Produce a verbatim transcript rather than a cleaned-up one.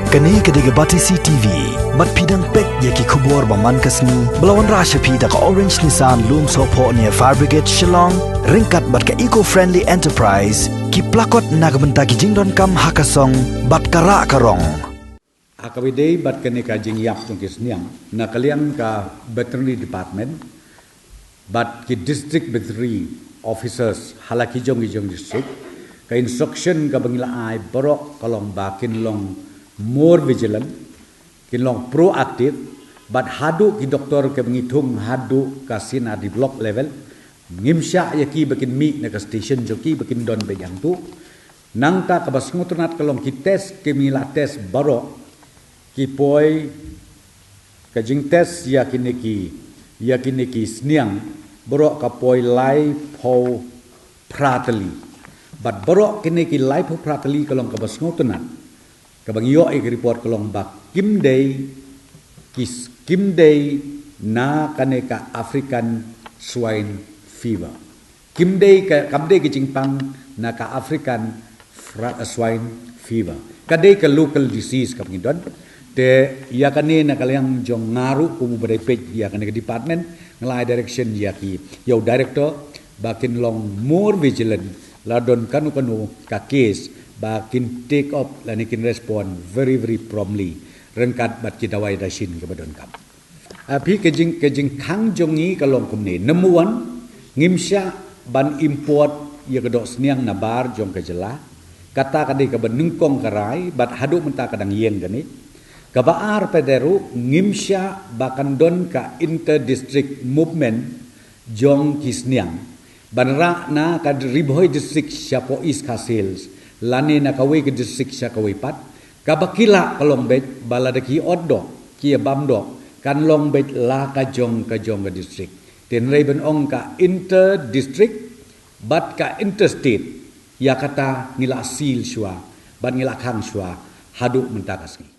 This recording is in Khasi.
Kane ka dei ka Batesi T V. Bad phi dang peit ïa ki khubor ba man ka sngi ba la wanrah sha phi da ka Orange Nissan Lumsohphoh near Fire Brigade Shillong, ryngkat bad ka Eco Friendly Enterprise, ki plakot na ka bynta ki jingdonkam ha ka song bad ka rah ka rong. Ha kaba ïadei bad kane ka jingïap jong ki sniang, na ka liang ka Veterinary Department bad ki District Veterinary Officers ha la ki jong ki jong district, ka instruction kaba ngi la ai baroh ka long ba kin long more vigilant, kin long proactive, bad haduh ki doktor kaba ngi thung haduh ka C N R D block level, ngim shah ïa ki ba kin mih na ka station jong ki ba kin don beit hangtu. Nangta kaba sngewtynnat ka long ki test, ki ngi la test baroh, ki poi, ka jingtest ïa kine ki, ïa kine ki sniang, baroh ka poi laiphew phra tylli. Bad baroh kine ki laiphew phra tylli ka long kaba sngewtynnat, kaba ngi ïoh ïa ka report ka long ba kim dei, ki s-, kim dei na kane ka African Swine Fever. Kim dei ka, kam dei ka jingpang na ka African fra-, Swine Fever. Ka dei ka local disease kaba ngi don. Te ïa kane na ka liang jong nga ruh kum uba dei peit ïa kane ka department, nga la ai direction ïa ki, ïa u director, ba kin long more vigilant, la don kano kano ka case, ba kin take up lane kin respond very, very promptly, ryngkat bad ki dawai dashin kaba donkam. Ah, phi, ka jing, ka jingkhang jong ngi ka long kumne. Number one, ngim shah ban import ïa ka doh sniang nabar jong ka jylla. Kata ka dei kaba nyngkong ka rai, bad haduh mynta ka dang ïeng kane. Kaba ar pat ruh, ngim shah ba kan don ka inter-district movement jong ki sniang. Ban rah na ka Ri Bhoi district shapoh East Khasi Hills, lane na kawei ka district sha kawei pat, kaba ki lah ka long beit, ba lada ki ot doh, ki ïa bam doh, kan long beit la ka jong ka jong ka district. Te hynrei ban ong ka inter-district, bad ka interstate, ïa kata ngi la seal shuwa, bad ngi la khang shuwa, haduh mynta ka sngi.